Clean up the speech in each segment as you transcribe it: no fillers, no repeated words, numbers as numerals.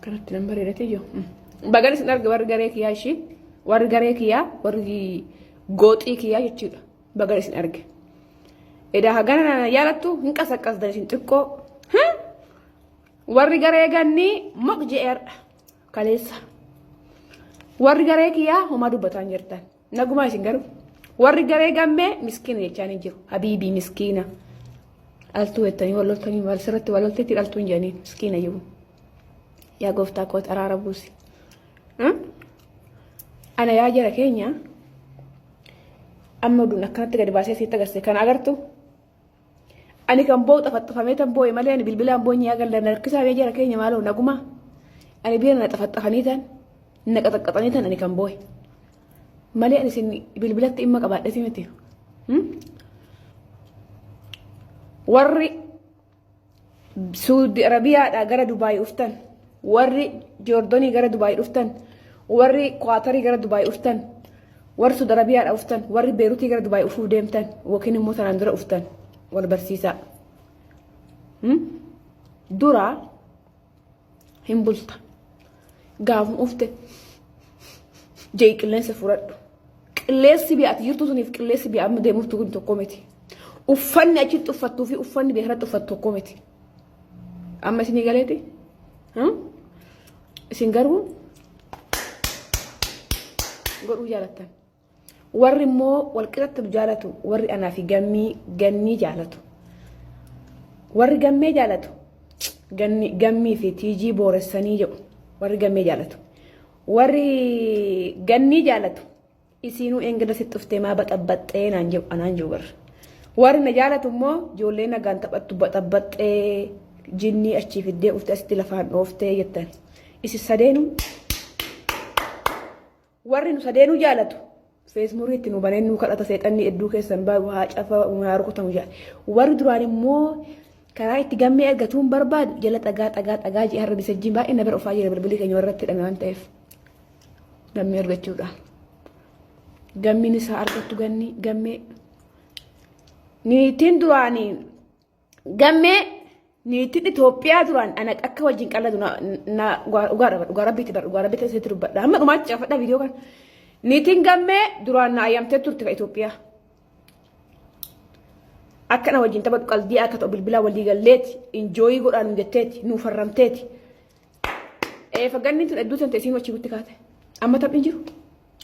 Kanatti nan bareedate jiru. Bagan isin arge warri garee kiyyaa ishii warri garee kiyyaa warri gooxii kiyyaa jechuudha. Bagan isin arge. Edaa hagana na yaalattu hin qasaqqasdan isin xiqqoo. Warri garee gannii moq je'eerdha kaleessa. Warri garee kiyyaa homaa dubbataa hin jirtan. Nagumaa isin garuu. Warri garee gammee miskiina jechaa ni jiru. Habiibii miskiina. Dhaltuu jettanii wal loltanii wal sirratti wal lolteetti dhaltuu hin jedhaniin miskiina jiru. Yaa gooftaa koo araara buusi. Ana yaa jara keenya amma oduun akkanatti gadi baasee sitti agarsiise kana agartu. Ani kan boo'u xafaxafamee tan boo'e malee ani bilbilaan boonye yaa galdan harkisaa bee jara keenya maaloo nagumaa. Ani biyya na xafaxafanii tan na qaxaqqaxanii tan ani kan boo'e. Malee ani isin bilbilatti dhimma qabaadheeti miti. Warri Suudi Arabiyaadhaa gara Dubaay dhuftan, warri Joordonii gara Dubaay dhuftan, warri Kwaatarii gara Dubaay dhuftan, warri Suudi Arabiyaadhaa dhuftan, warri Beerutii gara Dubaay dhufuuf deemtan yookiin immoo sanaan dura dhuftan wal barsiisaa. Dura hin bulta. Gaafuma ufte jee qilleensa fudhadhu. Qilleensi biyya ati jirtu suniif qilleensi biyya amma deemuftu kun tokko miti. Uffanni achitti uffattuu fi uffanni biyya kanatti uffattu tokko miti. Amma isinii galeeti? Isin garuu godhuu jaalattan. Warri immoo walqixatti nu jaalatu warri anaa fi gammii gannii jaalatu. Warri gammee jaalatu ganni gammii fi tiijii booressanii jedhu warri gammee jaalatu. Warri gannii jaalatu isiinuu eengada sitti dhuftee maa baxabbaxxee naan jedhu anaan jedhu warri. Warri na jaalatu immoo ijoollee nagaan taphattu baxabbaxxee jinnii achii fiddee dhufte asitti lafaan dhooftee jettan. Isin sadeenuu Warri nu sadeenuu jaalatu feesmurii itti nu banee nu kadhata seexanni hedduu keessan bahu haa cafa haa rukutamu jedha. Warri duraan immoo karaa itti gammee argatuun barbaadu jala xagaa xagaa xagaa jee har'a misajjiin baay'ee na bira dhufaa jira bilbilli keenya warra itti hidhame waan ta'eef gammee argachuudha. Gammiin isaa argattu ganni gammee. Niitiin duraanii Gammee niitiin Itoophiyaa duraan ana akka wajjin qalladu na dhugaadha dhugaa rabbiitti bar dhugaa rabbiitti asitti dubbadha hamma dhumaatti caafadha viidiyoo kana. Niitiin gammee duraan na ayyamtee turte ka Itoophiyaa. Akka na wajjin taphadhu qaldii akka ta'u bilbilaa walii galleeti injooyii godhaa nuun jetteeti nuu farramteeti. Faganni tun hedduu tante isiin wachii gutti kaate. Amma taphni jiru.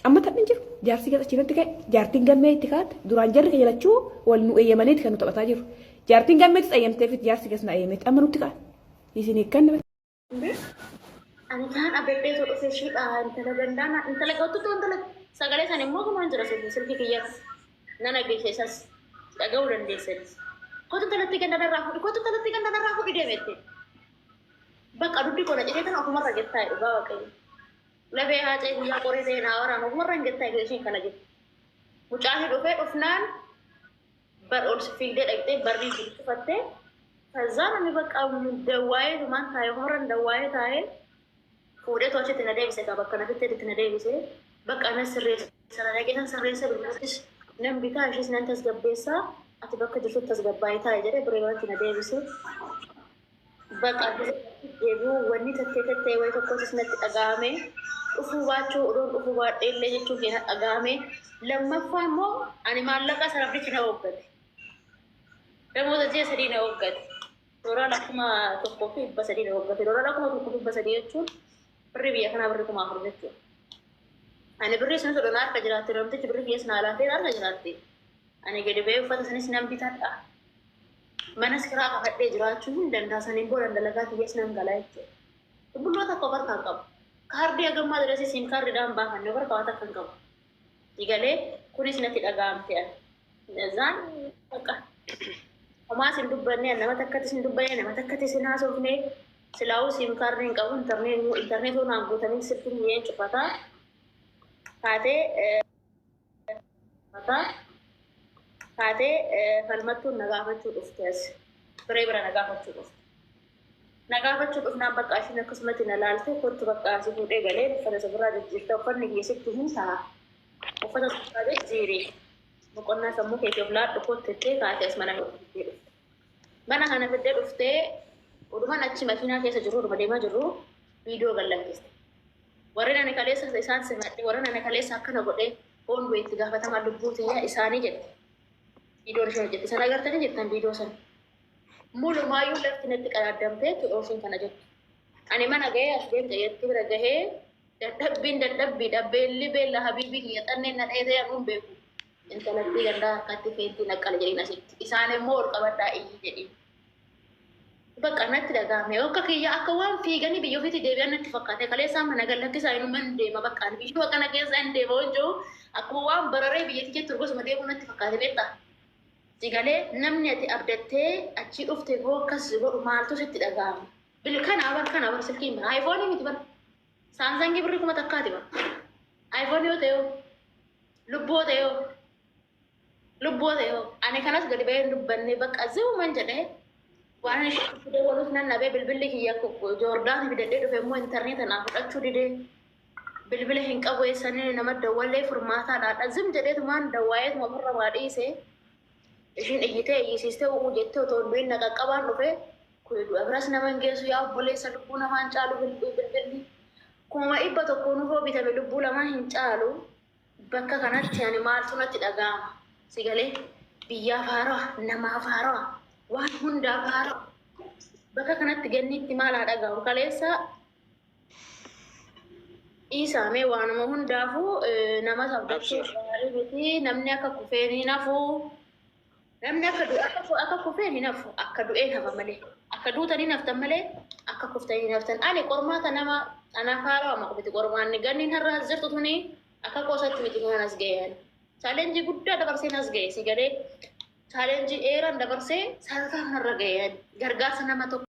Amma taphni jiru. Jaarsi gad achirratti ka'e. Jaartiin gammee itti kaate. Duraan jarri keenya lachuu wal nu eeyyamaniiti kan nu taphataa jiru. Jaartiin gammeetis eeyyamteefit jaarsi gas na eeyyameeti. Amma nutti ka'a. Isin hiikkan nama. Ani kaan abedheetu dhufe ishiidha intala gandaana intala qottutu intala sagalee san immoo kumaan jira silkii kiyyarra nan dhageesse isas dhaga'uu dandeessani. Kottu intalatti ganda narraa fudhi kottu intalatti ganda narraa fudhi deemette. Bakka duddi koo na citee tan ofumarra gettaa dhugaa waaqayyo. Lafee haacee guyyaa qoree ta'e naa waraanu ofumarra hin gettaa isheen kana jettu. Mucaan dhufee dhufnaan bar ol fiigdee dhaqxee barrii jiru cufattee kazaa namni bakka dawwaa'ee tumaan taa'ee ofumarra dawwaa'ee taa'ee fuudhee to'achitti na deebise kaa bakka na fitteetti na deebise bakka ana sirreessa na dhaqee san sirreessa bilbilattis nan bitaa ishees nan tasgabbeessaa ati bakka jirtutti tasgabbaa'ee taa'e jedhee biree manatti na deebise. Baqa deebi'uu wanni tattee tattee wayi tokkotis natti dhaga'ame. Dhufuu baachuu odoon dhufuu baadhee illee jechuun kee natti dhaga'ame. Lammaffaa immoo ani maallaqa sana abdichi na hooggate. Namoota ji'a 3 na hooggate. Doolaara 1,300 na hooggate. Doolaara 1,300 jechuun birrii biyya kanaa birrii 4,000 jechuudha. Ani birrii sanis odoo na harka jiraatte namtichi birrii kiyyas naa laatee na harka jiraatte. Ani gadi ba'ee uffata sanis nan bitadha. Manas kiraa kafadhee jiraachuu hin danda'a. Saniin booda dalagaa kiyyas nan gala jechuudha. Bulloo takka of harkaa hin qabu. Kaardii hagammaa dirasii siim kaardiidhaan baafanne of harkaa waan takka hin qabu. Digalee kunis natti dhaga'amte ani. Zaan bakka homaas hin dubbanne nama takkattis hin dubbanne nama takkattis hin haasofne silaa'uu siim kaardii hin qabu intarneetoo naan guutamee silkiin kiyyeen cufataa taatee Mataa kaatee falmattuun na gaafachuu dhufte as. Firee bira na gaafachuu dhufte. Na gaafachuu dhufnaan bakka ishiin akkasumatti na laalte kottu bakka asii fuudhee galee uffata isa biraa jijjiirta uffanni kiyya sitti hin ta'a. Uffata isa biraa jijjiiri. Boqonnaa sammuu keetii of laadhu kottu jettee kaatee as mana fiddee dhufte. Mana kana fiddee dhuftee odumaan achi makiinaa keessa jirru oduma deemaa jirru Viidiyoo gallakkiste. Warreen ani kaleessa isaan simadhe, warreen ani kaleessa akkana godhee foon du'e itti gaafatamaa lubbuu tiyyaa isaanii jette. Viidiyoon isheen hojjette sana agartanii jettan viidiyoo sana. Mulumaayyuu lafti natti qadaadamtee jechuudha kana jettu. Ani mana gahee as deemte jetti bira gahee dadhabbiin dadhabbiidha beelli beella habiibii kiyya xanneen na dheetee anuun beeku. Intalattii gandaa harkatti feentii naqqala jedhiin asitti. Isaan immoo ol qabadhaa iyyi jedhiin. Bakka natti dhagahame akka kiyya akka waan fiiganii biyya ofiitti deebi'an natti fakkaate kaleessaa mana gallakkisaa inuma hin deema bakka ani biyya kana keessa hin deema hojjoo akkuma waan bararee biyyatti jettu gosuma deemuu natti fakkaate beektaa. Sigalee namni ati abdattee achii dhufte koo akkas godhu maaltu sitti dhagahama. Bilkanaa bar kana bar silkiin bar aayifoonii miti bar saamsangii birrii 1000ti bar aayifoonii yoo ta'e lubbuu ta'e lubbuu ta'e ani kanas gadi bahee hin dubbanne bakka zimuman jedhee. Waan fidee waluuf nan dhabee bilbilli kiyya Joordaan fidadhee dhufe immoo intarneeta naa fudhachuu didee bilbila hin qabu eessanii nama dawwallee furmaataadha. Zim jedheetumaan dawwaa'eetuma ofirra waa dhiise. Ishiin iyyitee iyyisiistee u'uu jettee otoo hin du'in na qaqqabaan dhufe kuni du'a biras nama hin geessu yaa obboleessa lubbuu namaa hin caalu bilbilli. 100,000 nufoo bitame lubbuu lamaa hin caalu. Bakka kanatti ani maaltu natti dhaga'ama. Sigalee biyyaaf haarawaa namaaf haarawaa waan hundaaf haarawaa. Bakka kanatti ganniitti maal haa dhaga'amu kaleessa dhiisaamee waanuma hundaafuu nama sabdachuu gaarii miti namni akka kufeen hin hafu. Namni akka du'e akka kufeen hin hafu akka du'een hafa malee akka duutanii haftan malee akka kuftanii hin haftan. Ani qormaata nama anaaf haarawaa maqubiti qormaanni ganniin har'a as jirtu tuni akka qoosatti miti kan as ga'e. Chaalenjii guddaa dabarseen as ga'e si galee chaalenjii dheeraan dabarsee sadarkaa kanarra ga'e gargaarsa nama tokko.